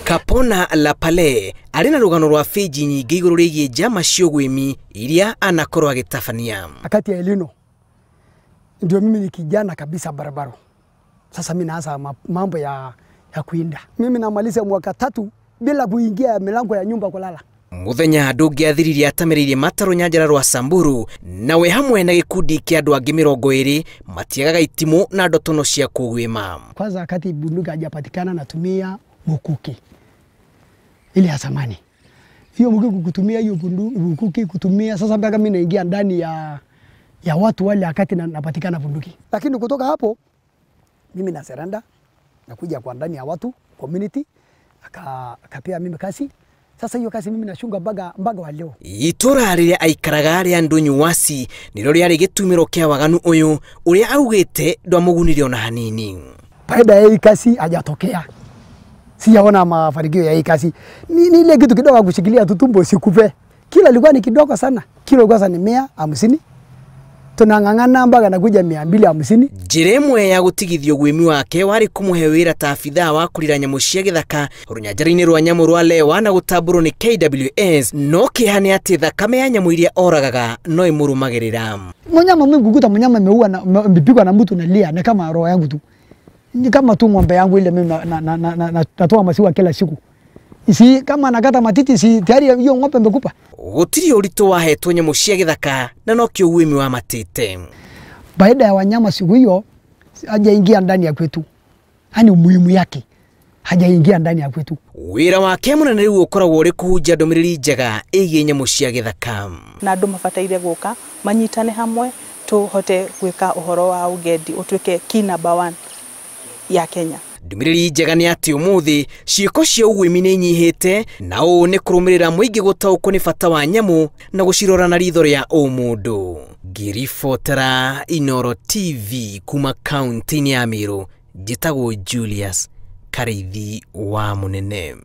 Kapona Lapale arĩ na rũgano rwa bĩnji nyingĩ igũrũ rĩgiĩ njama cia ũguĩmi iria anakorwo agĩtabania. Wakati ya Elino ndio mimi ni kijana kabisa barabara. Sasa mimi naanza mambo ya kuinda. Mimi namaliza mwaka 3 bila kuingia milango ya nyumba kulala. Muthenya ndũngĩathiririe atamereirie matarũ nyanjara rwa Samburu nawe hamwe na gĩkundi kĩa andũ angĩ 20 matiagaga itimũ na ndotono cia kũgwĩma. Kwanza wakati bunduki hajapatikana natumia mkuki ile ya zamani. Hiyo mkuki kutumia hiyo bunduki mkuki kutumia sasa mpaka mimi naingia ndani ya watu wale wakati napatikana bunduki. Lakini kutoka hapo mimi na serenda nakuja kwa ndani ya watu community akapea mimi kazi. Sasa hiyo kazi mimi nashunga mbaga wa leo. Itura rĩrĩa aikaraga rĩa Ndũnyũ Wasi nĩrĩo rĩarĩ gĩtumĩro kĩa waganu ũyũ ũrĩa augĩte ndwamũgunire ona hanini. Faida ya hii kazi hajatokea. Sijaona mafanikio ya hii kazi. Ni ile kitu kidogo kushikilia tu tumbo sikupe. Kila ilikuwa ni kidogo sana. Kilo kwanza ni 150. Tunang'ang'ana mpaka nakuja 250. Njĩra ĩmwe ya gũtigithio ũguĩmi wake warĩ kũmũhe wĩra ta abithaa wa kũrira nyamũ cia gĩthaka rũnyanjara-inĩ rwa nyamũ rwa Lewa na gũtambũrwo nĩ KWS, no kĩeha nĩ atĩ thakame ya nyamũ iria oragaga no ĩmũrũmagĩrĩra. Mnyama mimi kukuta mnyama ameua na amepigwa na mtu nalia na kama roho yangu tu. Ni kama tu ng'ombe yangu ile mimi natoa maziwa kila siku. Si kama nakata matiti si tayari hiyo ng'ombe imekupa. Gũtirĩ ũritũ wahetwo nyamũ cia gĩthaka na nokĩo ũguĩmi wa matĩte. Baada ya wanyama siku hiyo hajaingia ndani ya kwetu. Yaani umuhimu yake hajaingia ndani ya kwetu. Wĩra wake mũnene rĩu ũkoragwo ũrĩ kũhunjia ndũmĩrĩri njega ĩgiĩ nyamũ cia gĩthaka. Na andũ mabataire gũka manyitane hamwe tũhote gwĩka ũhoro wa ũgendi ũtuĩke key number 1 ya Kenya. Ndũmĩrĩri njega nĩ atĩ ũmũthĩ ciĩko cia ũguĩmi nĩ inyihĩte na ũũ nĩ kũrũmĩrĩra mũingĩ gũtaũkwo nĩ bata wa nyamũ na gũcirora na ritho rĩa ũmũndũ. Ngĩribotera Inooro TV kuma kaunti-inĩ ya Meru, njĩtagwo Julius Karĩithi wa Mũnene.